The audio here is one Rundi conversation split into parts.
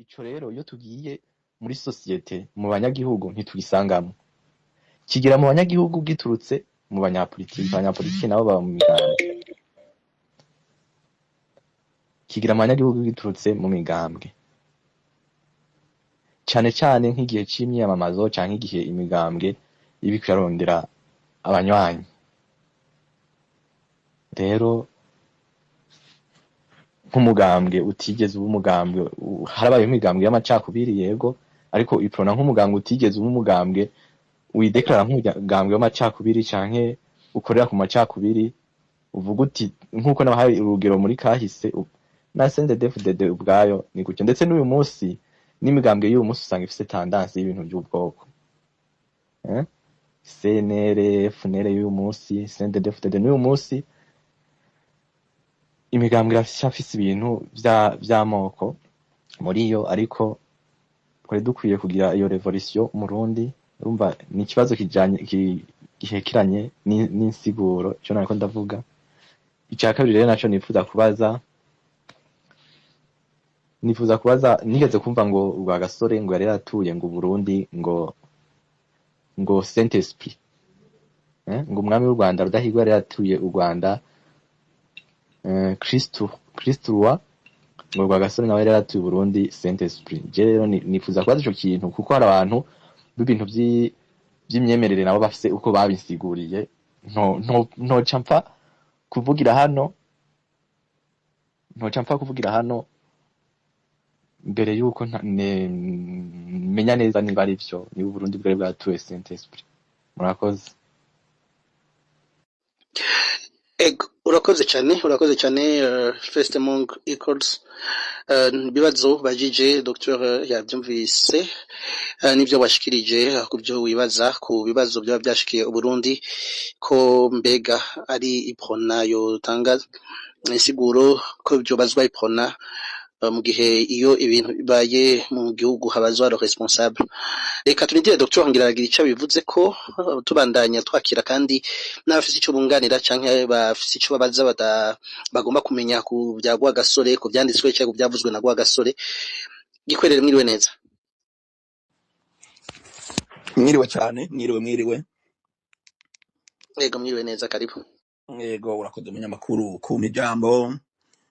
Ico rero iyo tugiye muri société, mu banyagihugu, ntitugisangamwo. Kigera mu banyagihugu giturutse mu banyapolitiki. Abanyapolitiki nabo baba mu migambwe. Kigira mu banyagihugu giturutse mu migambwe, cane cane nk'igihe c'imyiyamamazo canke igihe imigambwe iba iriko irarondera abanywanyi. Rero nk'umugambwe utigeze uba umugambwe, harabayeho imigambwe y'amacakubiri, yego, ariko Uprona nk'umugambwe utigeze uba umugambwe wideklara nk'umugambwe w'amacakubiri canke ukorera ku macakubiri, uvuga uti nk'uko nabahaye urugero muri kahise na CNDD-FDD ubwayo ni gutyo. Ndetse n'uyu munsi n'imigambwe y'uyu munsi usanga ifise tendance y'ibintu by'ubwoko, eh? CNL, FNL y'uyu munsi, CNDD-FDD n'uyu munsi, imigambwe iracyafise ibintu vy'amoko muri yo. Ariko twari dukwiye kugira iyo révolution mu Burundi. Urumva ni ikibazo kijanye gihekeranye n'insiguro ico nariko ndavuga. Ica kabiri rero naco nifuza kubaza, nigeze kumva ngo Rwagasore ngo yari yaratuye ngo Burundi ngo Saint Esprit, eh? Ngo umwami w'u Rwanda Rudahigwa yari yaratuye u Rwanda Kristu Roi, ngo Rwagasore nawe yari yaratuye Burundi Saint Esprit. Je rero nifuza kubaza ico kintu kuko hari abantu b'ibintu vy'imyemerere nabo bafise uko babisiguriye. Nto ntoca mpfa kuvugira hano, ntoca mpfa kuvugira hano mbere yuko menya neza niba ari vyo, niba Uburundi bwari bwatuye Saint Esprit. Murakoze. Ego, urakoze cyane, urakoze cyane. First among equals, ibibazo bajije Dr yabyumvise, n'ibyo washikirije ku byo wibaza ku bibazo byaba byashikiye Uburundi, ko mbega ari Uprona yotanga insiguro, ko byobazwa Uprona mu gihe iyo ibintu bibaye mu gihugu habazwa le responsable. Reka turindire Dr ngira aragira ico bivuze ko tubandanya twakira kandi n'abafise ico bunganira canke bafise ico babaza bagomba kumenya ku bya Rwagasore, ku vyanditswe canke ku vyavuzwe na Rwagasore. Gikwerere, mwiriwe neza. Mwiriwe cyane, mwiriwe, mwiriwe. Yego, mwiriwe neza, karibu. Yego, urakoze umunyamakuru kumpa ijambo.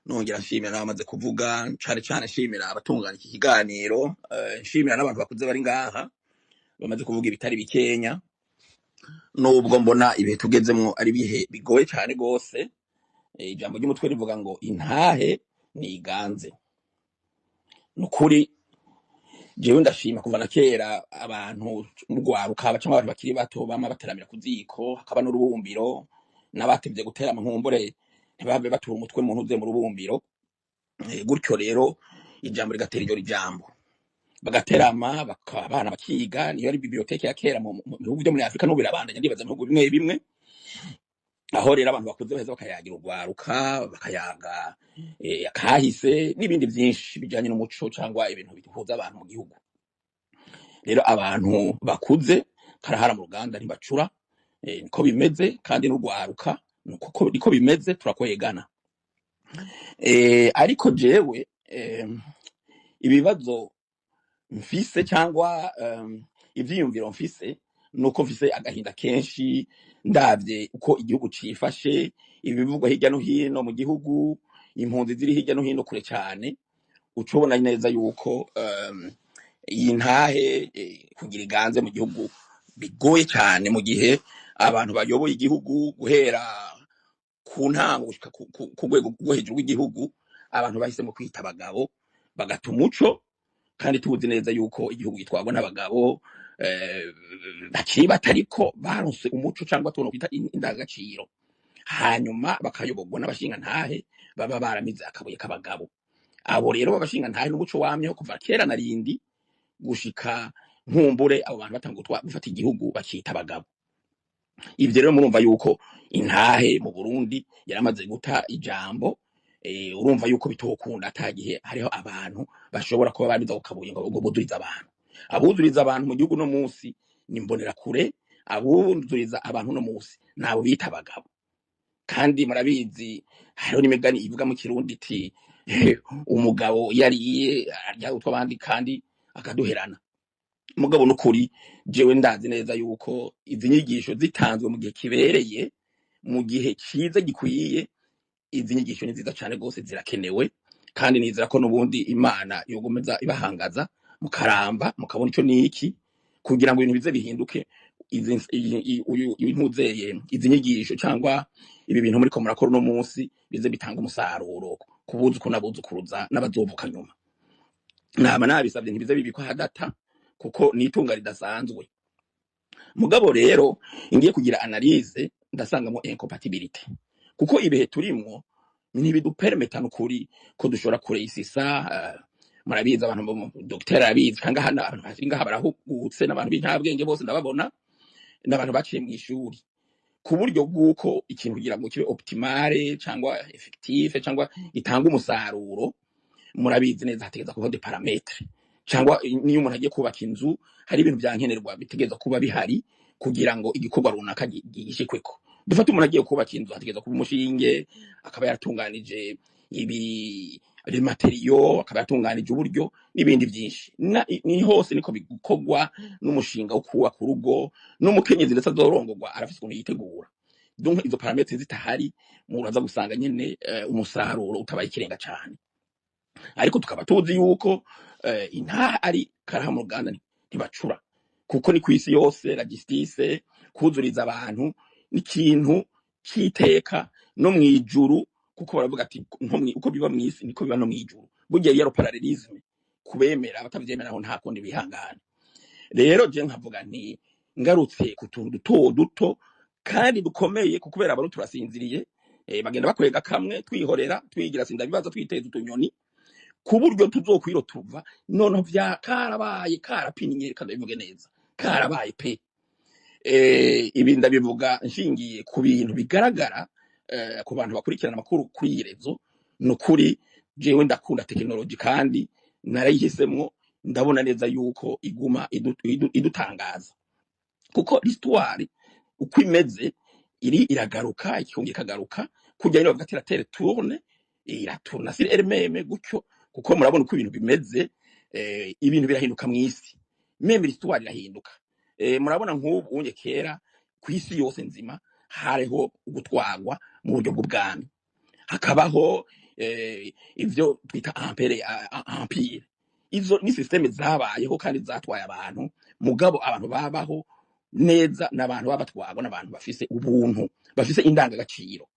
Nongera nshimira n'abamaze kuvuga, cane cane nshimira abatunganya iki kiganiro, nshimira n'abantu bakuze bari ngaha bamaze kuvuga ibitari bikenya, nubwo mbona ibihe tugezemwo ari ibihe bigoye cane gose. Ijambo ry'umutwe rivuga ngo intahe niganze. Nukuri jewe ndashima, kuva na kera abantu mugwaruka canke abantu bakiri bato bama bateramira ku ziko, hakaba n'urubumbiro, n'abatevye guterama nkumbure ntibave batura umutwe mu ntuze mu rubumbiro. Gutyo rero ijambo rigatera iryo rijambo, bagaterama, abana bakiga. Niyo ari bibliothèque ya kera mu bihugu vyo muri Afrika, n'ubu birabandanya ndibaza mu bihugu bimwe bimwe, aho rero abantu bakuze baheza bakayagira urwaruka, bakayaga akahise n'ibindi vyinshi bijanye n'umuco cyangwa ibintu bihuza abantu mu gihugu. Rero abantu bakuze karahara mu ruganda ntibacura, niko bimeze, kandi n'urwaruka niko bimeze, turakwegana. Ariko jewe ibibazo mfise cyangwa ivyiyumviro mfise nuko mfise agahinda kenshi ndavye uko igihugu cifashe, ibivugwa hirya no hino mu gihugu, impunzi ziri hirya no hino kure cyane. Uca ubona neza yuko iyi ntahe kugira iganze mu gihugu bigoye cyane, mu gihe abantu bayoboye igihugu guhera ku ntango gushika ku rwego rwo hejuru rw'igihugu, abantu bahisemo kwita abagabo, bagata umuco, kandi tuzi neza yuko igihugu gitwarwa n'abagabo bakiri bato ariko baronse umuco cyangwa tubona kwita indangagaciro, hanyuma bakayoborwa n'abashingantahe baba baramize akabuye k'abagabo. Abo rero b'abashingantahe n'umuco wamyeho kuva kera na rindi, gushika nkumbure abo bantu batanga gufata igihugu bakita abagabo. Ivyo rero murumva yuko intahe mu Burundi yaramaze guta ijambo. Urumva yuko bitokunda ata gihe hariho abantu bashobora kuba bamiza ku kabuye ngo buzurize abantu. Abuzuriza abantu mu gihugu no munsi ni imbonerakure. Abuzuriza abantu no munsi nabo bita abagabo, kandi murabizi hariho n'imigani ivuga mu Kirundi iti Umugabo yariye arya utw'abandi kandi akaduherana. Mugabo nukuri jewe ndazi neza yuko izi nyigisho zitanzwe mu gihe kibereye, mu gihe ciza gikwiye, izi nyigisho ni nziza cane rwose, zirakenewe. Kandi nizera ko n'ubundi Imana yogomeza ibahangaza, mukaramba, mukabona ico niki kugira ngo ibintu bize bihinduke. Izi uyu ntuzeye izi nyigisho cyangwa ibi bintu muriko murakora uno munsi bize bitanga umusaruro ku buzuku n'abuzukuruza n'abazovuka nyuma. Nama nabisabye, ntibize bibikwa hadata, kuko ni itunga ridasanzwe. Mugabo rero ngiye kugira analyse, ndasangamo incompatibilité, kuko ibihe turimwo ntibidupermeta n'ukuri ko dushobora kureisisa. Murabizi, abantu docteur arabizi, kandi hano abantu bari ngaha barahugutse, n'abantu b'intabwenge bose ndababona, n'abantu baciye mu ishuri, ku buryo bw'uko ikintu kugira ngo kibe optimale cyangwa effective cyangwa gitanga umusaruro, murabizi neza, hategeza kubaho des paramètres. Cyangwa niyo umuntu agiye kubaka inzu, hari ibintu byankenerwa bitegereza kuba bihari kugira ngo igikorwa runaka gishikweko. Dufate umuntu agiye kubaka inzu, hategereza kuba umushinge, akaba yaratunganije ibi matériaux, akaba yatunganije uburyo n'ibindi byinshi. Ni hose niko bikorwa. N'umushinga wo kubaka urugo, n'umukenyezi ndetse azorongorwa arafise ukuntu yitegura. Donc izo paramètres zitahari, muraza gusanga nyene umusaruro utabaye ikirenga cane. Ariko tukaba tuzi yuko intaha ari karaha mu ruganda ntibacura, kuko ni kw'isi yose. La justice, kuzuriza abantu n'ikintu c'iteka no mw'ijuru, kuko baravuga ati nko uko biba mw'isi niko biba no mw'ijuru. Burya yaro parallélisme kubemera, abatavyemera aho nta kundi bihangana. Rero je nkavuga nti ngarutse ku tuntu duto duto kandi dukomeye, kuko kubera abantu turasinziriye, bagenda bakwega kamwe, twihorera, twigira sindabibaza, twiteza utunyoni, ku buryo tuzokwiro tuva noneho vya karabaye karapinye. Reka ndabivuge neza, karabaye pe. Ibi ndabivuga nshingiye ku bintu bigaragara ku bantu bakurikirana amakuru kuri iyi réseau. Ni ukuri jewe ndakunda tekinoloji kandi narayihisemwo, ndabona neza yuko iguma idutangaza, kuko l'histoire uko imeze iri iragaruka, ikongera ikagaruka. Kurya nyine bavuga ati la terre tourne, iratourna sur elle-même gutyo, kuko murabona uko ibintu bimeze. Ibintu birahinduka mw'isi, même l'histoire irahinduka. Murabona nk'ubu unye kera ku isi yose nzima hariho gutwarwa mu buryo bw'ubwami, hakabaho ivyo twita empire. Empire izo ni système zabayeho kandi zatwaye abantu. Mugabo abantu babaho neza n'abantu baba batwarwa n'abantu bafise ubuntu, bafise indangagaciro.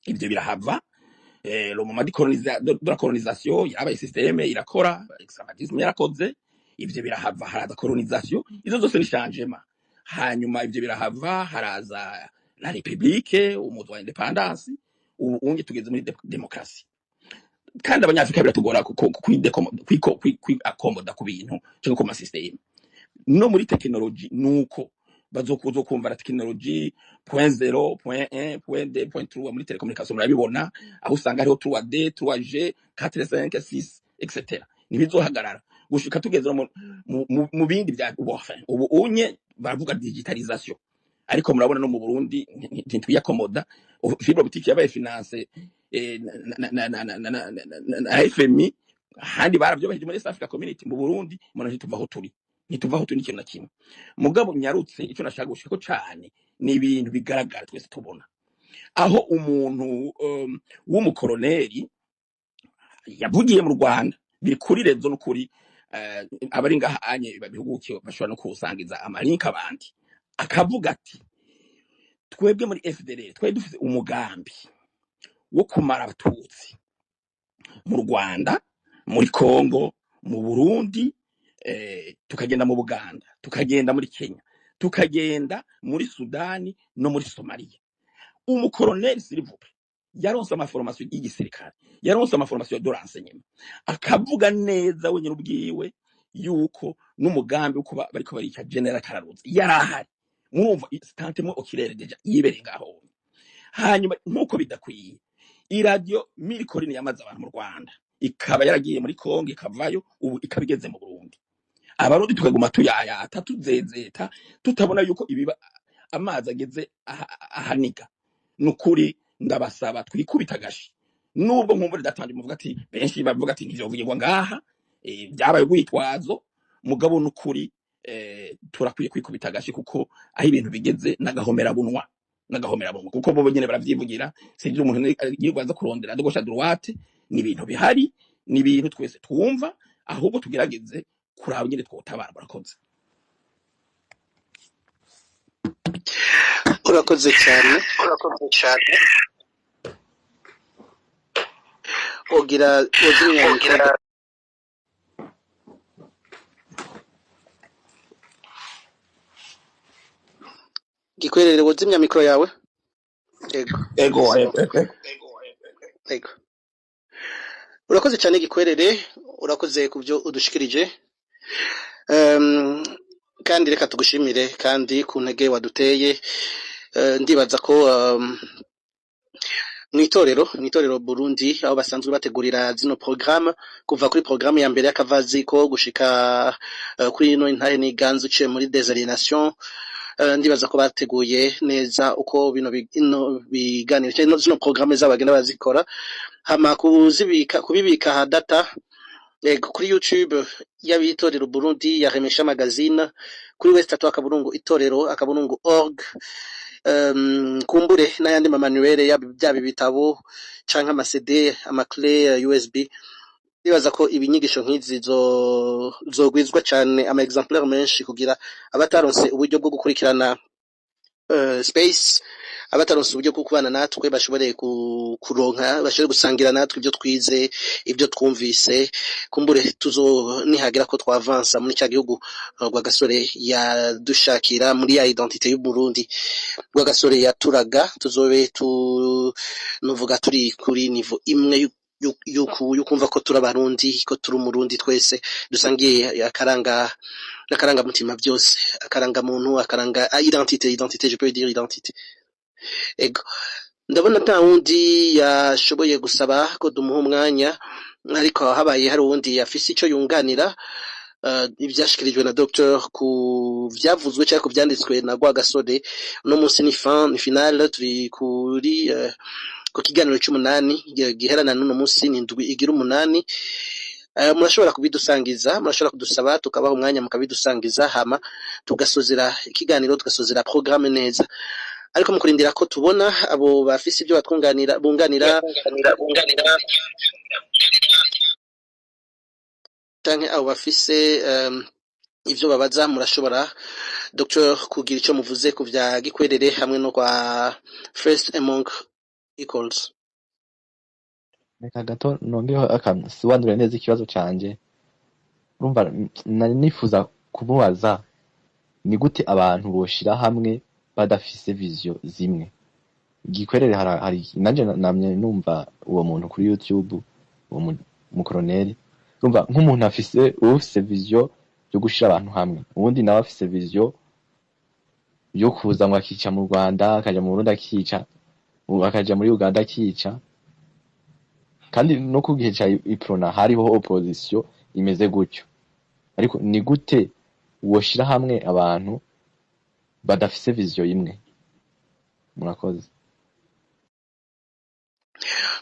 Ivyo birahava. Le moment de la colonisation yarabaye, système irakora, esclavagisme yarakoze. Ivyo birahava, haraza colonisation. Izo zose ni changement. Hanyuma ivyo birahava, haraza la république, umuzo wa indépendance. Ubu unge tugeze muri démocratie, kandi Abanyafrika biratugora kwiakomoda ku bintu cyangwa ku masystème. No muri tekinoloji nuko bazokumva la tekinoloji point zéro, point un, point deux, point trois. Muri télécommunication murabibona, aho usanga hariho 3D, 3G, 4, 5, 6, etc. Ntibizohagarara gushika tugeze no mu bindi bya ubu. Enfin, ubu unye baravuga digitalisation, ariko murabona no mu Burundi ntitwiyakomoda. Fibre optique yabaye financée na FMI, ahandi baravyubahirije muri East Africa Community. Mu Burundi mubona ntituva aho turi, ntituva aho turi n'ikintu na kimwe. Mugabo nyarutse, ico nashaka gushikako cane ni ibintu bigaragara twese tubona, aho umuntu w'umukoroneri yavugiye mu Rwanda, biri kuri réseau. N'ukuri abari ngaha anye babihugukiye bashobora no kuwusangiza amalinka abandi, akavuga ati twebwe muri FDLR twari dufise umugambi wo kumara Abatutsi mu Rwanda, muri Congo, mu Burundi, tukagenda mu Buganda, tukagenda muri Kenya, tukagenda muri Sudani no muri Somalia. Umukoroneri, s'il vous plaît, yaronse amaformation y'igisirikare, yaronse amaformation de renseignement, akavuga neza wenyine ubwiwe yuko n'umugambi wo kuba bariko barica General Kararuza yari ahari. Murumva stantement oculaire déjà yibereye ngaho. Hanyuma nk'uko bidakwiye, iradiyo Mille Collines yamaze abantu mu Rwanda, ikaba yaragiye muri Kongo, ikavayo, ubu ikaba igeze mu Burundi, Abarundi tukaguma tuyayata, tuzezeta, tutabona yuko ibiba amazi ageze ahaniga. Nukuri ndabasaba twikubita agashi. Nubwo nkumbure datanje muvuga ati benshi bavuga ati ntivyovugirwa ngaha, byabaye urwitwazo, mugabo n'ukuri turakwiye kwikubita agashi, kuko aho ibintu bigeze n'agahomera bunwa, n'agahomera bunwa, kuko bo nyene baravyivugira. Sinzi umuntu yirirwa aza kurondera de gauche à droite, ni ibintu bihari, ni ibintu twese twumva, ahubwo tugerageze kuraba ingene twotabara. Murakoze. Urakoze cyane, urakoze cyane. Ugira uzimya mikoro. Gikwerere, wozimya mikoro yawe. Ego. Ego, ego, ego. Ego. Urakoze cyane Gikwerere, urakoze ku byo udushikirije. Kandi reka tugushimire kandi ku ntege waduteye. Ndibaza ko mw'itorero Burundi aho basanzwe bategurira zino programme, kuva kuri programme ya mbere y'akavaziko gushika kuri ino intahe n'iganzu uciye muri desalienation, ndibaza ko bateguye neza uko bino biganiro cyangwa zino programme zabo bagenda bazikora, hama kuzibika, kubibika ha data. Ego, kuri YouTube y'abitorero Burundi, ya Remesha Magazine, kuri West akaburungu itorero akaburungu org, kumbure n'ayandi mamanuelle, byaba ibitabo canke ama CD, ama clé USB. Ndibaza ko ibinyigisho nk'izi zogwizwa cane, ama exemplaire menshi, kugira abataronse uburyo bwo gukurikirana space, abataronse uburyo bwo kubana natwe, bashobore kuronka, bashobore gusangira natwe ibyo twize, ibyo twumvise. Kumbure tuzo nihagera ko twavansa muri cya gihugu Rwagasore yadushakira, muri ya identité y'u Burundi Rwagasore yaturaga, tuzobe tu nuvuga turi kuri niveau imwe yukumva ko turi Abarundi, ko turi Umurundi twese, dusangiye akaranga n'akarangamutima byose, akaranga muntu, akaranga identité, je peux dire identité. Ego, ndabona nta wundi yashoboye gusaba ko dumuha umwanya, ariko habaye hari uwundi afise ico yunganira ivyashikirijwe na docteur ku vyavuzwe cyangwa ku vyanditswe na Rwagasore uno munsi, ni fin, ni finale, turi kuri ku kiganiro c'umunani giherana n'uno munsi, ni indwi igira umunani. Murashobora kubidusangiza, murashobora kudusaba tukabaha umwanya mukabidusangiza, hama tugasozera ikiganiro, tugasozera programme neza. Ariko mu kurindira ko tubona abo bafise ibyo batwunganira, bunganira canke abo bafise ivyo babaza, murashobora Dr kugira ico muvuze ku vya Gikwerere hamwe no kwa First Among Equals. Reka gato nongereho akansobanurire neza ikibazo canje. Urumva nari nifuza kumubaza ni gute abantu boshira hamwe badafise vision zimwe. Gikwerere hari nanje namye numva uwo muntu kuri YouTube, uwo mukoroneri. Urumva nk'umuntu afise, ufise vision yo gushira abantu hamwe, uwundi nawe afise vision yo kuza ngo akica mu Rwanda, akaja mu Burundi akica, akaja muri Uganda akica. Kandi no ku gihe ca Iprona hariho opposition imeze gutyo. Ariko ni gute woshira hamwe abantu badafise vision imwe? Murakoze.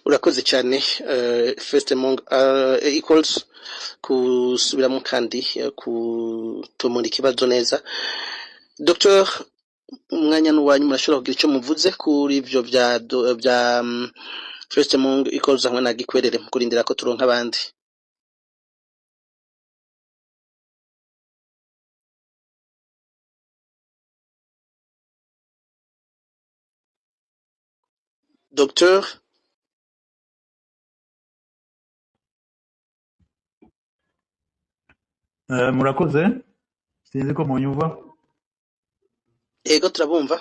Urakoze cyane First Among Equals kusubiramo kandi kutomora ikibazo neza. Dr umwanya n'uwanyu, murashobora kugira icyo muvuze kuri ivyo vya First Among Equals hamwe na Gikwerere, mu kurindira ko turonka abandi. Dr Murakoze, sinzi ko munyumva. Ego, turabumva.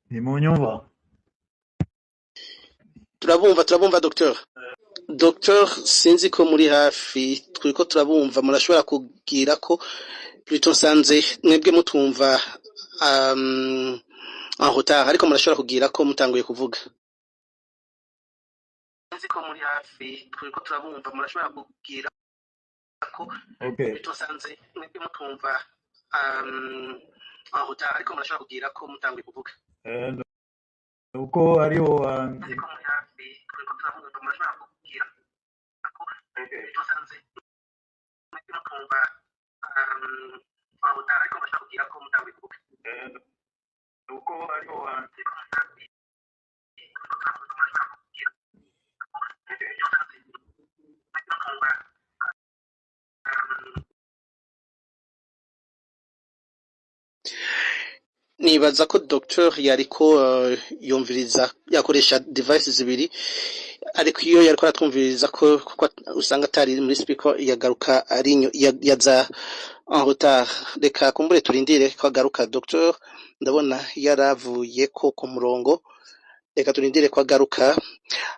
Ntimunyumva? Turabumva, turabumva Dr. Dr sinzi ko muri hafi, turiko turabumva. Murashobora kugira ko plutôt nsanze mwebwe mutumva en retard, ariko murashobora kugira ko mutanguye kuvuga. Sinzi ko muri hafi, turiko turabumva. Murashobora kugira ko Okay. plutôt nsanze mwebwe mutumva en retard, ariko murashobora kugira ko mutanguye kuvuga. Uko hariho Nibaza ko Docteur yariko yumviriza, yakoresha device zibiri, ariko iyo yariko aratwumviriza ko kuko usanga atari muri speaker, yagaruka ari yaza en retard. Reka kumbure turindire ko agaruka. Docteur ndabona yaravuye ko ku murongo, reka turindire ko agaruka.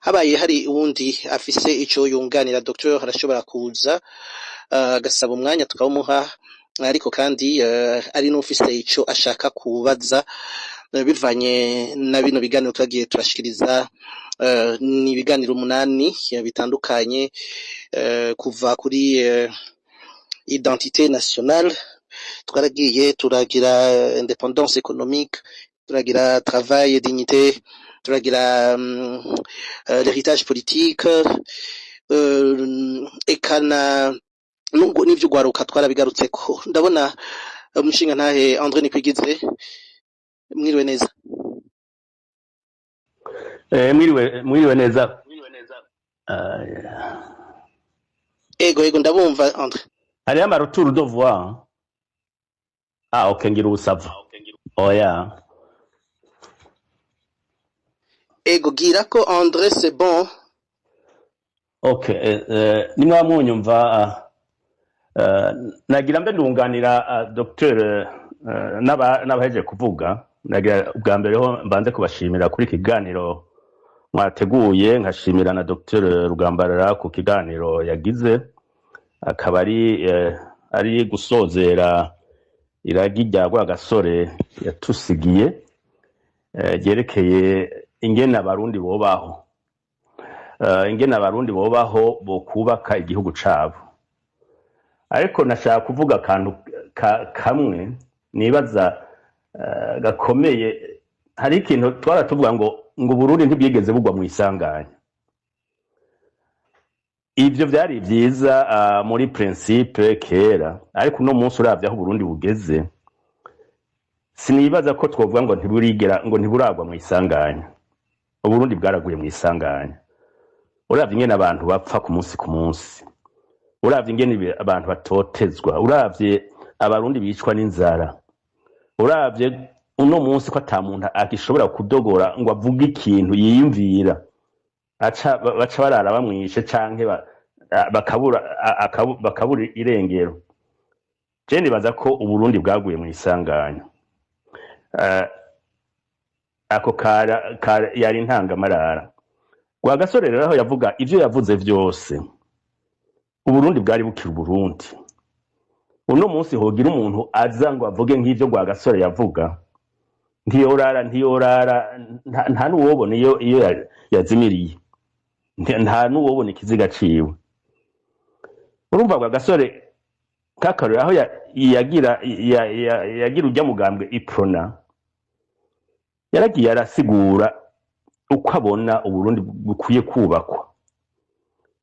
Habaye hari uwundi afise ico yunganira Docteur, arashobora kuza agasaba umwanya tukawumuha, ariko kandi ari n'ufise ico ashaka kubaza bivanye na bino biganiro twagiye turashikiriza, ni ibiganiro 8 bitandukanye, kuva kuri identité nationale, twaragiye turagira indépendance économique, turagira travail et dignité, turagira l'héritage politique, eka na nubwo n'ivy'ugwaruka twarabigarutseko. Ndabona umushinga ntahe André Nikwigize, mwiriwe neza. Mwiriwe, mwiriwe neza. Ego, ndabumva André. Hariho ama retour de voix. Ah, ok, ngira ubusava. Oya. Ego, gira ko André, c'est bon. Ok, nimwa munyumva, nagira mbe ndunganira docteur n'abahejeje kuvuga. Nagira ubwa mbere ho mbanze kubashimira kuri iki kiganiro mwateguye, nkashimira na Dr Rugambarara ku kiganiro yagize, akaba ari gusozera iragi rya Rwagasore yatusigiye, ryerekeye ingene Abarundi bobaho, ingene Abarundi bobaho, bokubaka igihugu cabo. Ariko nashaka kuvuga akantu kamwe nibaza gakomeye. Hari ikintu twara tuvuga ngo Burundi ntibwigeze bugwa mu isanganya. Ivyo vyari vyiza muri principe kera, ariko uno munsi uravye aho Burundi bugeze, sinibaza ko twovuga ngo ntiburigera, ngo ntiburagwa mu isanganya. Uburundi bwaraguye mu isanganya. Uravye ingene abantu bapfa ku munsi ku munsi, uravye ingene abantu batotezwa, uravye Abarundi bicwa n'inzara, uravye uno munsi ko ata muntu agishobora kudogora ngo avuge ikintu yiyumvira, aca baca barara bamwishe canke bakabura irengero. Je nibaza ko Uburundi bwaguye mu isanganya. Ako kara yari intangamarara. Rwagasore rero aho yavuga ivyo yavuze vyose, Uburundi bwari bukiri Uburundi. Uno munsi hogira umuntu aza ngo avuge nk'ivyo Rwagasore yavuga, ntiyorara, ntiyorara, nta n'uwobona iyo yazimiriye, nta n'uwobona ikiziga ciwe. Urumva Rwagasore kakarore aho yagira urya mugambwe Iprona, yaragiye arasigura uko abona Uburundi bukwiye kubakwa,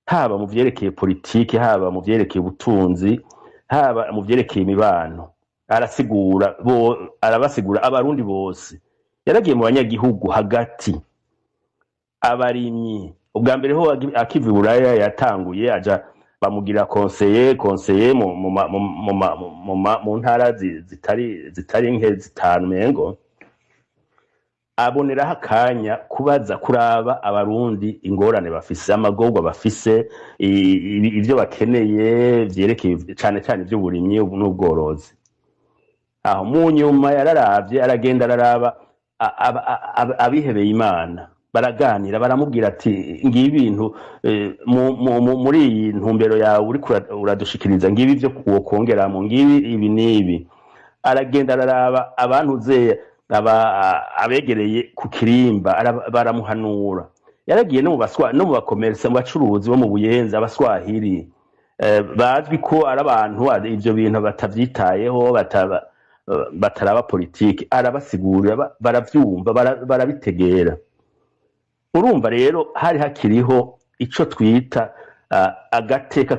haba mu vyerekeye politiki, haba mu vyerekeye ubutunzi, haba mu vyerekeye imibano. Arasigura bo, arabasigura Abarundi bose. Yaragiye mu banyagihugu hagati, abarimyi. Ubwa mbere ho akiva i Buraya yatanguye aja bamugira conseiller mu ntara zitari nke, 5 mengo. Aboneraho akanya kubaza, kuraba Abarundi ingorane bafise, amagorwa bafise, ivyo bakeneye vyerekeye cane cane ivy'uburimyi n'ubworozi. Aho mu nyuma yararavye, aragenda araraba abihebeye Imana, baraganira, baramubwira ati: "Ngibi ibintu muri iyi ntumbero yawe uriko uradushikiriza, ngibi ivyo wokongeramo, ngibi ibi n'ibi." Aragenda araraba abantu ze abegereye ku kirimba, baramuhanura. Yaragiye no mu baswa, no mu bakomersa, mu bacuruzi bo mu Buyenzi, Abaswahili, bazwi ko ari abantu ivyo bintu batavyitayeho, bataraba politiki. Arabasigurira, baravyumva, barabitegera. Urumva rero hari hakiriho ico twita agateka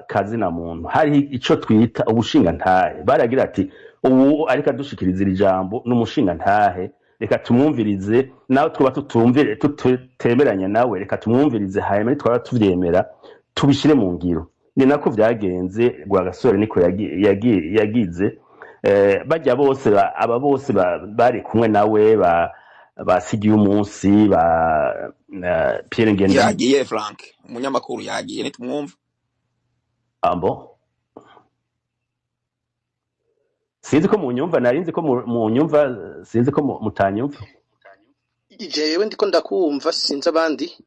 ka zina muntu, hari ico twita ubushingantahe. Baragira ati: "Ubu ariko adushikiriza iri jambo n'umushingantahe, reka tumwumvirize, nawe twaba tutumvire tutemeranya nawe, reka tumwumvirize, hanyuma nitwaba tuvyemera tubishire mu ngiro." Ni nako vyagenze. Rwagasore niko yagize. Bajya bose aba bose bari kumwe nawe, basigiye umunsi ba Pierre Ngenda. Yagiye Frank, umunyamakuru yagiye, nitumwumva. Ambo sinzi ko munyumva, nari nzi ko munyumva, sinzi ko mutanyumva. Jewe ndiko ndakumva, sinzi abandi,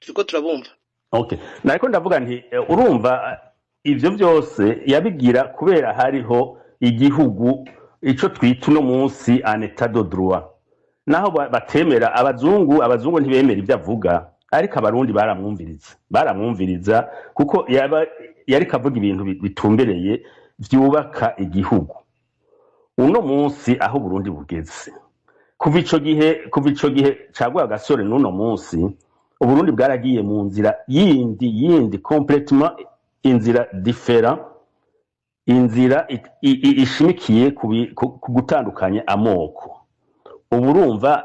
turiko turabumva. Okay, nariko ndavuga nti urumva ivyo byose yabigira kubera hariho igihugu, ico twita uno munsi un état de droit. Naho batemera abazungu, abazungu ntibemera ibyo avuga, ariko Abarundi baramwumviriza, baramwumviriza kuko yaba yariko avuga ibintu bitumbereye vyubaka igihugu. Uno munsi aho Burundi bugeze, kuva ico gihe ca Rwagasore n'uno munsi, Uburundi bwaragiye mu nzira yindi complètement, inzira différente, inzira ishimikiye ku gutandukanya amoko. Ubu urumva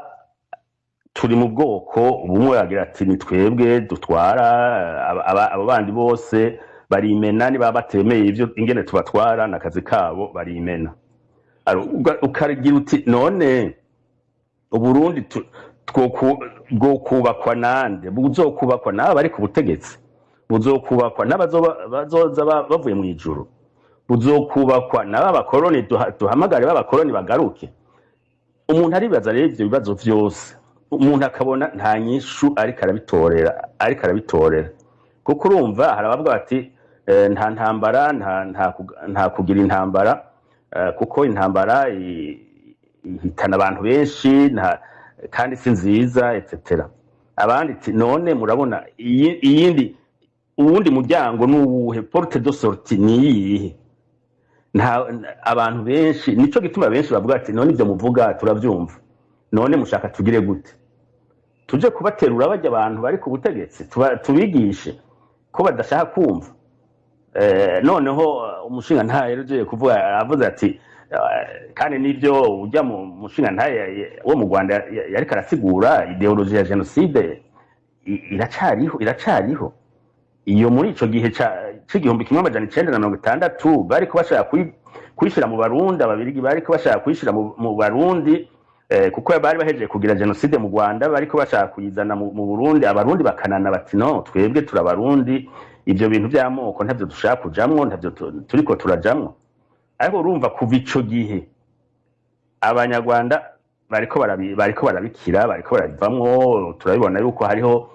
turi mu bwoko bumwe, bagira ati: "Ni twebwe dutwara, abo bandi bose barimena, niba batemeye ivyo ingene tubatwara n'akazi kabo, barimena." Ukagira uti: "None Uburundi bwokubakwa nande? Buzokubakwa n'aba bari ku butegetsi? Buzokubakwa n'abazoba bazoza bavuye mu ijuru? Buzokubakwa n'aba bakoroni? Duhamagare b'abakoroni bagaruke?" Umuntu aribaza rero ivyo bibazo vyose, umuntu akabona nta nyishu ariko arabitorera, kuko urumva hari abavuga bati: "Nta ntambara, nta kugira intambara, kuko intambara ihitana abantu benshi, nta kandi si nziza, etc." Abandi ati: "None murabona iyindi, uwundi muryango nuwuhe? Porte de sortie ni iyihe?" Nta abantu benshi, nico gituma benshi bavuga ati: "None ivyo muvuga turavyumva, none mushaka tugire gute? Tuje kubaterura bajya abantu bari ku butegetsi, tubigishe ko badashaka kumva?" Noneho umushinga ntahe ugiye kuvuga, avuze ati kandi nibyo, ujya mu mushinga ntahe wo mu Rwanda yariko arasigura idéologie ya génocide iracariho, iracariho. Iyo muri ico gihe c'1960 bariko bashaka kuyishira mu Barundi, Ababirigi bariko bashaka kuyishira mu Barundi, kuko bari bahejeje kugira génocide mu Rwanda, bariko bashaka kuyizana mu Burundi, Abarundi bakanana bati: "No, twebwe turabarundi, ivyo bintu vy'amoko ntavyo dushaka kujamwo, ntavyo turiko turajamwo." Ariko urumva kuva ico gihe Abanyarwanda bariko barabikira, bariko barabivamwo. Turabibona yuko hariho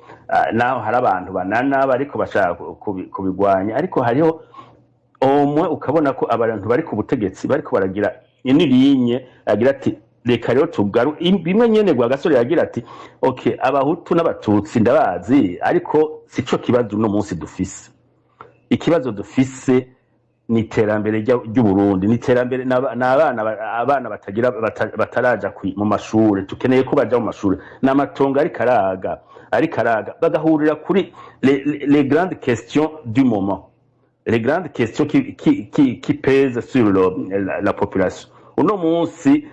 naho hari abantu banana bariko bashaka kubigwanya, ariko hariho omwe ukabona ko abantu bari ku butegetsi bariko baragira inirinye, agira ati: "Reka rero tugaru bimwe nyene." Rwagasore yagira ati: "Okay, Abahutu n'Abatutsi ndabazi, ariko sico kibazo uno munsi dufise. Ikibazo dufise ni iterambere ry'Uburundi, ni iterambere, n'abana abana batagira bataraja mu mashure, tukeneye ko baja mu mashure, n'amatongo ariko araga." Bagahurira kuri les grandes questions du moment, les grandes questions qui pèsent sur la population uno munsi.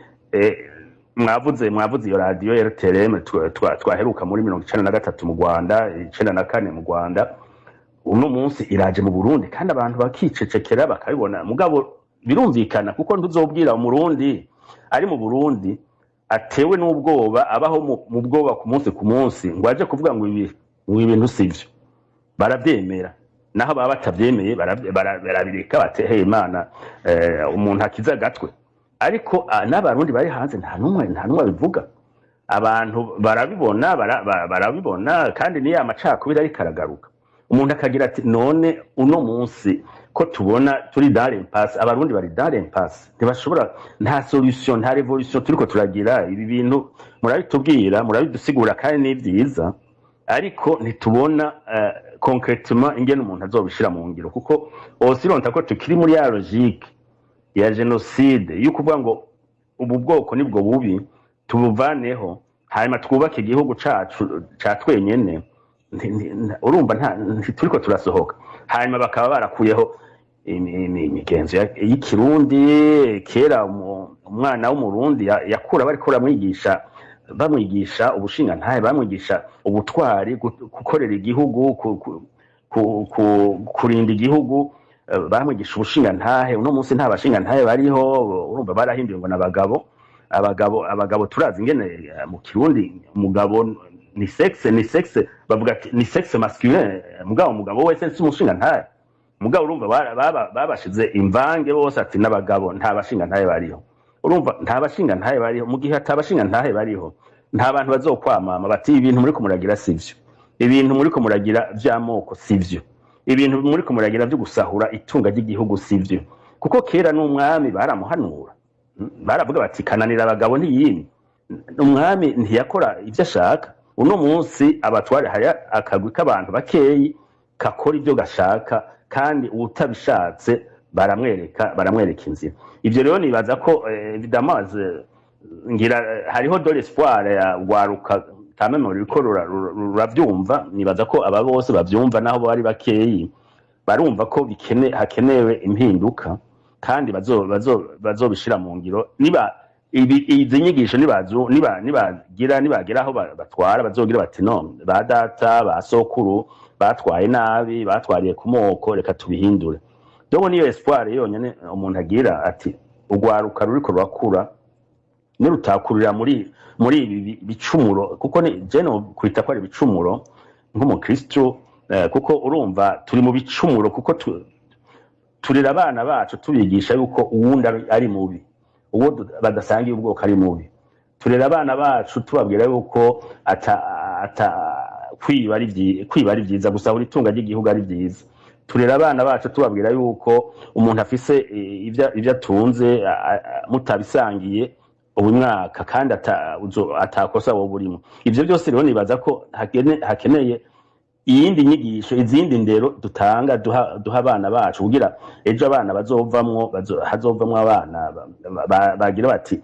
Mwavuze iyo radiyo RTLM twaheruka muri 93 mu Rwanda, 94 mu Rwanda, uno munsi iraje mu Burundi, kandi abantu bakicecekera bakabibona. Mugabo birumvikana, kuko ntuzobwira Umurundi ari mu Burundi atewe n'ubwoba, abaho mu bwoba ku munsi ku munsi, ngo aje kuvuga ngo ibi, ngo ibintu sivyo. Baravyemera, naho baba batavyemeye barabireka bati: "Hey Imana, umuntu akiza agatwe." Ariko n'Abarundi bari hanze nta n'umwe abivuga. Abantu barabibona, barabibona, kandi niyo amacakubiri ariko aragaruka. Umuntu akagira ati: "None uno munsi ko tubona turi dans l'impasse, Abarundi bari dans l'impasse, ntibashobora, nta solution, nta révolution turiko turagira, ibi bintu murabitubwira, murabidusigura, kandi ni vyiza, ariko ntitubona concrètement ingene umuntu azobishira mu ngiro, kuko aussi longtemps ko tukiri muri ya logique ya génocide yo kuvuga ngo ubu bwoko nibwo bubi." Tubuvaneho, hanyuma twubake igihugu cacu ca twenyene. Urumva ntituriko turasohoka. Hanyuma bakaba barakuyeho imigenzo y'ikirundi. Kera umwana w'Umurundi yakura bariko baramwigisha, bamwigisha ubushingantahe, bamwigisha ubutwari, gukorera igihugu, kurinda igihugu, bamwigisha ubushingantahe. Uno munsi nta bashingantahe bariho. Urumva barahinduye ngo n'abagabo, abagabo, abagabo. Turazi ingene mu Kirundi umugabo ni sexe, ni sexe, bavuga ati ni sexe masculin. Mugabo umugabo wese si umushingantahe. Mugabo urumva babashize imvange bose, ati n'abagabo, nta bashingantahe bariho. Urumva nta bashingantahe bariho. Mu gihe atabashingantahe bariho, nta bantu bazokwamama bati ibintu muriko muragira sivyo, ibintu muriko muragira vy'amoko sivyo, ibintu muriko muragira vyo gusahura itunga ry'igihugu sivyo. Kuko kera n'umwami baramuhanura. Baravuga bati kananira abagabo ntiyimye. Umwami ntiyakora ivyo ashaka. Uno munsi abatware, hari akagwi k'abantu bakeyi kakora ibyo gashaka, kandi uwutabishatse baramwereka inzira. Ivyo rero nibaza ko évidemment ngira hariho de l'espoir ya rwaruka kameme ruriko ruravyumva. Nibaza ko aba bose bavyumva, naho bari bakeyi, barumva ko hakenewe impinduka, kandi bazobishira mu ngiro. Niba izi nyigisho nibazu niba nibagira nibagera aho batwara, bazogira bati no ba data, ba sokuru batwaye nabi, batwariye ku moko, reka tubihindure. Donc niyo espoir yonyene umuntu agira, ati urwaruka ruriko rurakura nirutakurira muri ibi bicumuro, kuko ni je no kwita ko ari ibicumuro nk'umukristo, kuko urumva turi mu bicumuro, kuko turera abana bacu tubigisha yuko uwundi ari mubi, uwo badasangiye ubwoko ari mubi. Turera abana bacu tubabwira yuko ata kwiba ari vyiza, gusahura itunga ry'igihugu ari vyiza. Turera abana bacu tubabwira yuko umuntu afise ivyo atunze mutabisangiye ubu mwaka, kandi atakosa wowe urimo. Ivyo byose rero nibaza ko hakeneye iyindi nyigisho, izindi ndero dutanga, duha abana bacu, kugira ejo abana bazovamwo hazovamwo abana bagira bati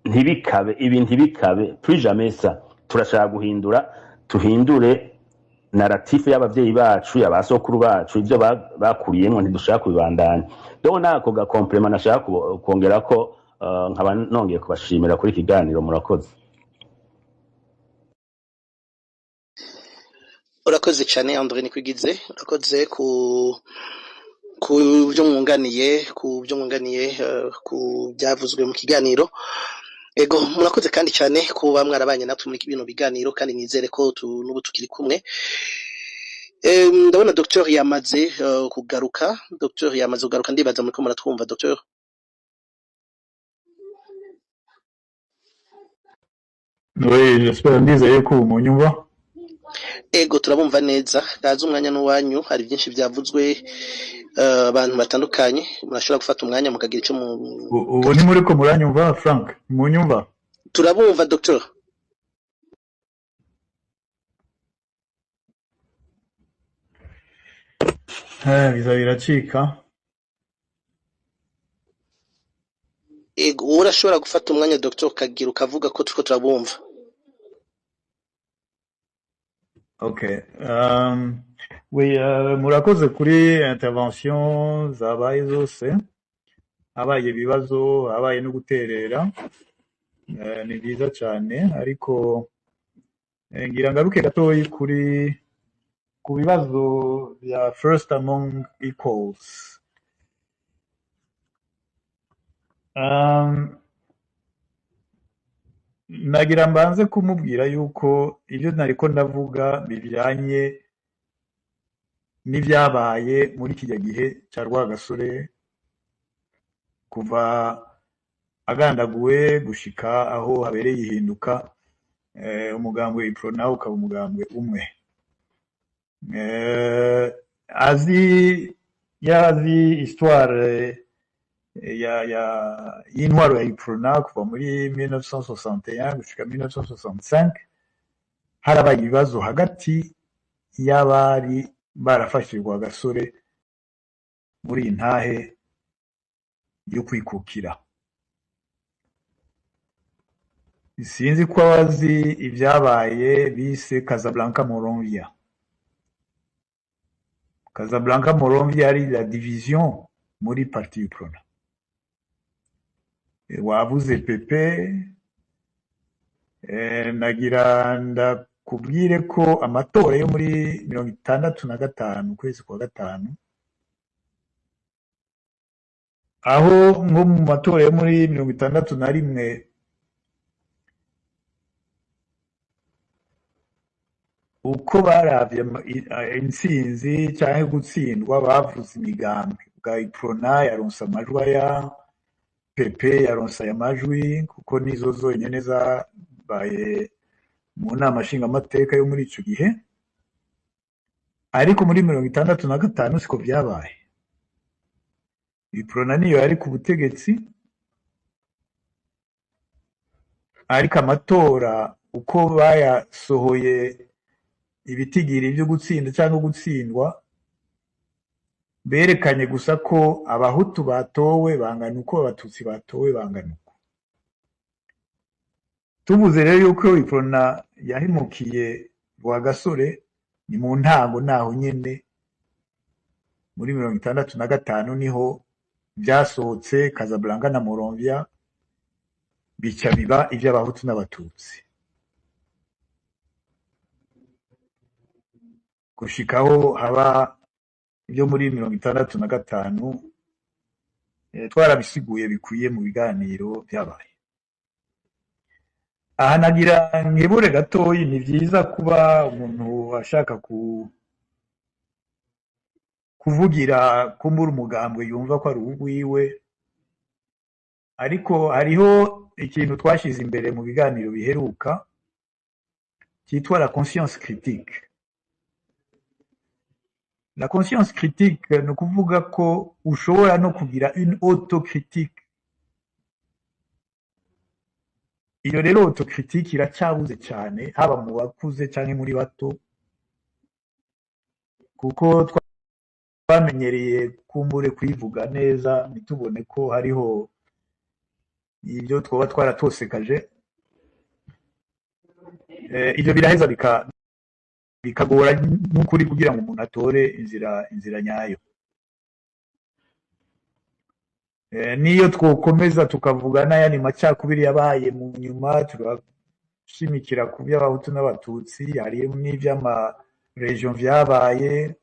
ntibikabe ibi, ntibikabe, plus jamais ça. Turashaka guhindura, tuhindure narratif y'abavyeyi bacu, y'abasokuru bacu, ivyo bakuriyemwo ntidushaka kubibandanya. Donc nako ga complément nashaka kongera ko nkaba nongeye kubashimira kuri kiganiro. Murakoze. Urakoze cyane, Andre Nikwigize. Urakoze ku byo mwunganiye, ku byavuzwe mu kiganiro. Ego, murakoze kandi cyane kuba mwarabanye natwe muri bino biganiro, kandi nizere ko n'ubu tukiri kumwe. Ndabona docteur yamaze kugaruka. Docteur yamaze kugaruka, ndibaza muriko muratwumva, docteur. Oui, j'espère, ndizeye ko ubu munyumva. Ego, turabumva neza. Kaze, umwanya n'uwanyu. Hari byinshi byavuzwe, abantu batandukanye, murashobora gufata umwanya mukagira icyo mu Ubu ntimuriko muranyumva, Frank? Munyumva? Turabumva, docteur. Biza biracika. Ego, wowe urashobora gufata umwanya, docteur, ukagira ukavuga ko turiko turabumva. Okay. Oui, murakoze kuri intervention zabaye zose. Habaye ibibazo, habaye no guterera. Ni byiza cyane, ariko ngira ngaruke gatoyi ku bibazo bya first among equals. Nagira mbanze kumubwira yuko ibyo nariko ndavuga bijyanye n'ibyabaye muri kijya gihe cya Rwagasore, kuva agandaguwe gushika aho habereye ihinduka, umugambwe Uprona ukaba umugambwe umwe. Azi yarazi histoire ya y'intwaro ya Uprona kuva muri 1961 gushika 1965. Harabaye ibibazo hagati y'abari barafashe Rwagasore muri iyi ntahe yo kwikukira. Sinzi ko abazi ibyabaye bise Casablanca Monrovia. Casablanca Monrovia ari la division muri parti Uprona. Wavuze Pepe, nagira ndakubwire ko amatora yo muri 65 ukwezi kwa gatanu, aho nko mu matora yo muri 61 uko baravye intsinzi canke gutsindwa, bavuze imigambi bwa Uprona yaronse amajwi aya, Pepe yaronse aya majwi, kuko nizo zonyene zabaye mu nama nshingamateka yo muri ico gihe. Ariko muri 65 siko vyabaye. Uprona niyo yari ku butegetsi, ariko amatora uko bayasohoye ibitigiri vyo gutsinda cyangwa gutsindwa, berekanye gusa ko abahutu batowe bangana uko, abatutsi batowe bangana uko. Tuvuze rero yuko Uprona yahemukiye Rwagasore, ni mu ntango naho nyene muri 65 niho vyasohotse Casablanca na Monrovia bica biba ivy'abahutu n'abatutsi, gushikaho haba ibyo muri 65. Twarabisiguye bikwiye mu biganiro byabaye. Aha nagira nkebure gatoyi, ni vyiza kuba umuntu ashaka kuvugira kumbura umugambwe yumva ko ari uwiwe, ariko hariho ikintu twashize imbere mu biganiro biheruka cyitwa la conscience critique. La conscience critique ni ukuvuga ko ushobora no kugira une autocritique. Iyo rero autocritique iracyabuze cyane, haba mu bakuze canke muri bato, kuko twamenyereye kumbure kuyivuga neza ntitubone ko hariho ibyo twoba twaratosekaje. Ibyo biraheza bikagora n'ukuri kugira ngo umuntu atore inzira nyayo. Niyo twokomeza tukavuga n'ayandi macakubiri yabaye mu nyuma, turashimikira ku by'abahutu n'abatutsi, hari n'ivy'ama region vyabaye.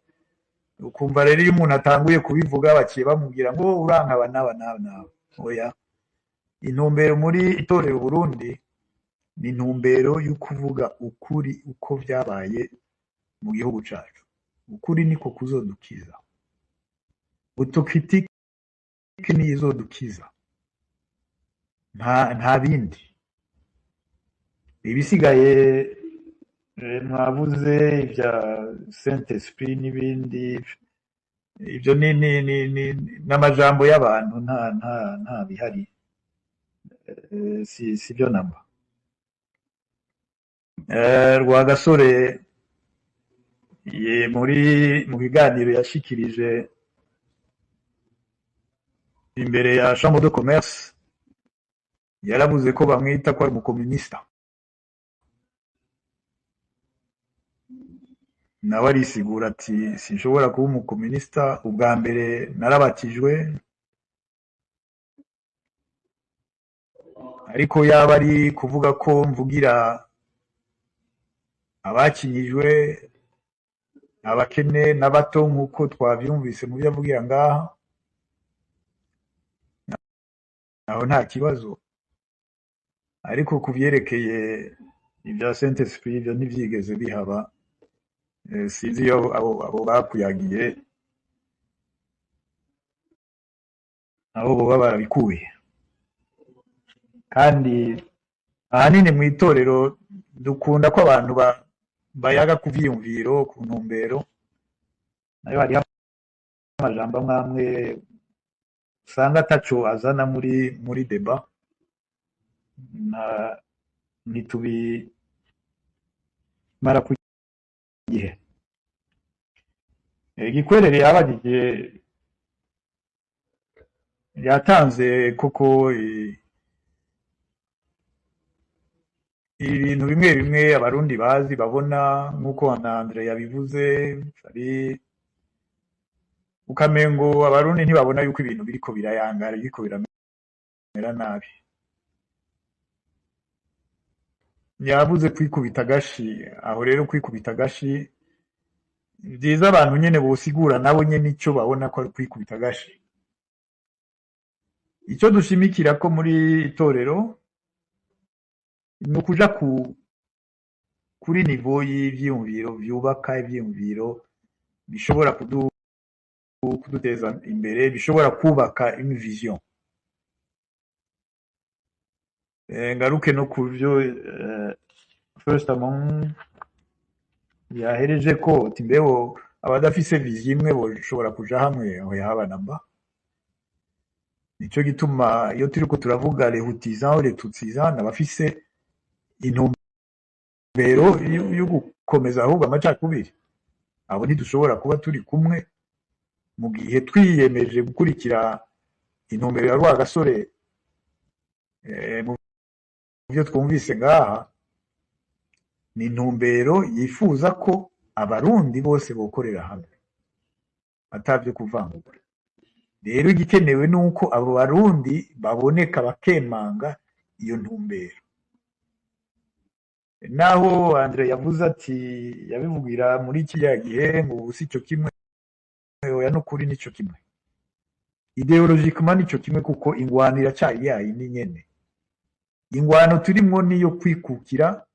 Ukumva rero iyo umuntu atanguye kubivuga baciye bamubwira ngo uranka aba n'aba n'aba n'aba. Oya, intumbero muri itorero Burundi ni intumbero yo kuvuga ukuri uko vyabaye mu gihugu cacu. Ukuri niko kuzodukiza, autocritique niyo izodukiza, nta bindi. Ibisigaye mwavuze ibya Saint Esprit n'ibindi, ibyo ni n'amajambo y'abantu, nta bihari. Si byo namba. Rwagasore ye muri mu biganiro yashikirije imbere ya Chambre de Commerce yaravuze ko bamwita ko ari umukomunista, nawe arisigura ati sinshobora kuba umukomunista, ubwa mbere narabatijwe, ariko yaba ari kuvuga ko mvugira abakinyijwe, abakene n'abato nk'uko twavyumvise mu byo avugira ngaha, aho nta kibazo. Ariko kuvyerekeye ibya Saint Esprit ibyo ntivyigeze bihaba. Sinzi iyo abo bakuyagiye aho boba barabikuye. Kandi ahanini mu itorero dukunda ko abantu bayaga ku vyiyumviro, ku ntumbero, nayo hariho amajambo amwe amwe usanga ataco azana muri débat, na ntitubimara ku gihe. Gikwerere yabajije, yatanze koko Ibintu bimwe bimwe Abarundi bazi, babona, nk'uko na Andre yabivuze, ari ukamengo Abarundi ntibabona yuko ibintu biriko birayangara, biriko biramera nabi. Yavuze kwikubita agashi. Aho rero kwikubita agashi, vyiza abantu nyene bosigura nabo nyene ico babona ko ari kwikubita agashi. Icyo dushimikira ko muri itorero ni ukuja kuri niveau y'ivyiyumviro vyubaka, ivyiyumviro bishobora kuduteza imbere, bishobora kubaka une vision. Ngaruke no ku byo First Among yahereje ko ati: "Mbeho abadafise vision imwe boshobora kuja hamwe?" Aho yahaba namba. Nico gituma iyo turiko turavuga les Hutisans, les Tutsisans, n'abafise intumbero yo gukomeza ahubwo amacakubiri, abo ntidushobora kuba turi kumwe. Mu gihe twiyemeje gukurikira intumbero ya Rwagasore, mu byo twumvise ngaha, ni intumbero yifuza ko Abarundi bose bokorera hamwe atavyo kuvangura. Rero igikenewe ni uko abo Barundi baboneka bakemanga iyo ntumbero. Naho Andre yavuze ati yabivugira muri kiriya gihe, ngo ubu si cyo kimwe, oya, n'ukuri nico kimwe, idéologiquement nico kimwe, kuko ingwano iracyari yayindi nyene. Ingwano turimwo niyo kwikukira,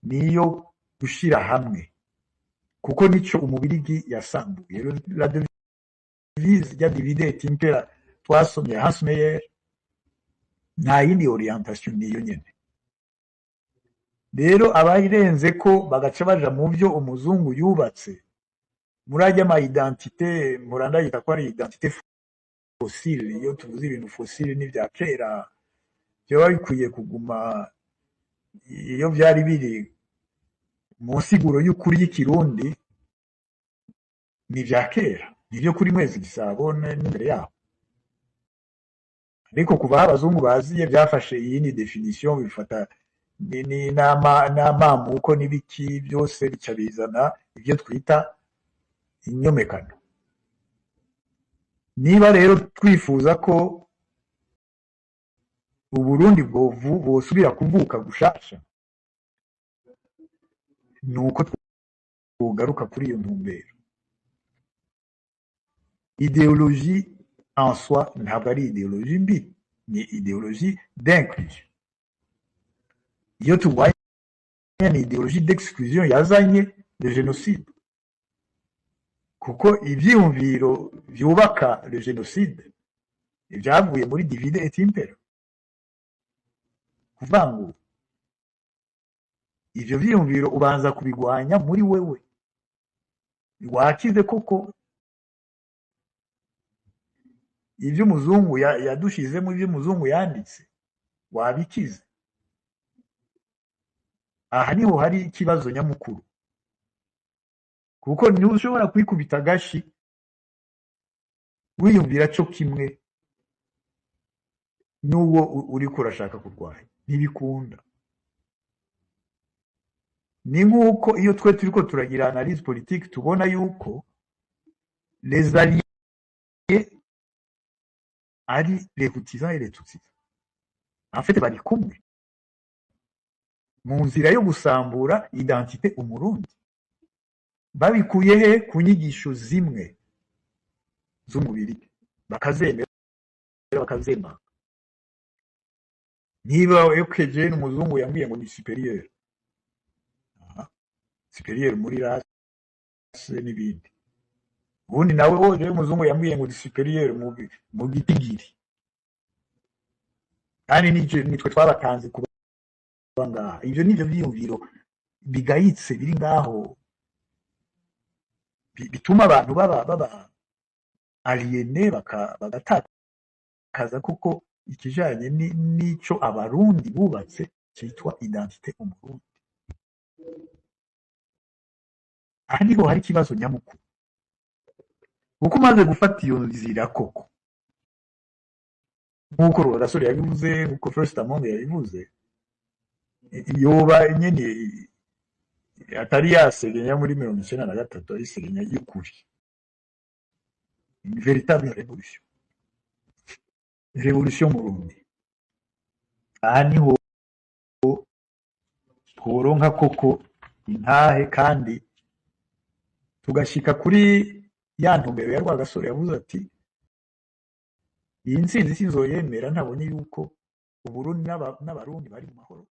niyo gushira hamwe, kuko nico Umubirigi yasambuye. La devise ya divide et impera twasomye Hans Meyer, nta yindi orientation, niyo nyene. Rero abayirenze ko bagaca baja mu byo umuzungu yubatse muri ajya ma identité, mpora ndayita ko ari identité fossile. Iyo tuvuze ibintu fossile, n'ibya kera, byoba bikwiye kuguma iyo byari biri mu nsiguro y'ukuri y'ikirundi. Ni ibya kera, ni ibyo kuri Mwezi Gisabo n'imbere yaho. Ariko kuva aho abazungu baziye, byafashe iyindi définition, bifata n'amamuko n'ibiki byose, bica bizana ibyo twita inyomekano. Niba rero twifuza ko Uburundi bwovu bosubira kuvuka gushasha, ni uko twogaruka kuri iyo ntumbero. Idéologie en soi ntabwo ari idéologie mbi, ni idéologie d'inclusion. Iyo turwanya ni idéologie d'exclusion yazanye le génocide, kuko ivyiyumviro vyubaka le génocide ibyavuye muri divide et impera, kuvangura. Ivyo vyiyumviro ubanza kubigwanya muri wewe. Wakize koko ivyo umuzungu yadushizemo, ivyo umuzungu yanditse, wabikize. Aha niho hari ikibazo nyamukuru, kuko ntushobora kwikubita agashi wiyumvira co kimwe n'uwo uriko urashaka kurwanya. Ntibikunda. Ni nk'uko iyo twe turiko turagira analyse politique, tubona yuko les alliés ari les Hutisans et les Tutsis. En fait bari kumwe mu nzira yo gusambura identité umurundi. Babikuye he? Ku nyigisho zimwe z'umubiri, bakazemera, bakazemanga. Niba ekeje n'umuzungu yambwiye ngo ni supérieur, aha, supérieur muri race n'ibindi, ubundi nawe wo rero umuzungu yambwiye ngo ni supérieur mu gitigiri, kandi nitwe twabatanze kuba ngaha. Ivyo nivyo vyiyumviro bigayitse biri ngaho, bituma abantu baba aliénés, bagatakaza kuko ikijanye n'ico Abarundi bubatse citwa identité umurundi. Aha niho hari ikibazo nyamukuru, kuko umaze gufata iyo nzira koko, nk'uko Rwagasore yabivuze, nk'uko First Among yabivuze, Yoba nyene atari yasegenya muri 93, ari segenya y'ukuri, une véritable révolution, révolution mu Burundi. Aha niho tworonka koko intahe kandi tugashika kuri ya ntumbero ya Rwagasore, yavuze ati: "Iyi ntsinzi sinzoyemera ntabonye yuko Uburundi n'Abarundi bari mu mahoro."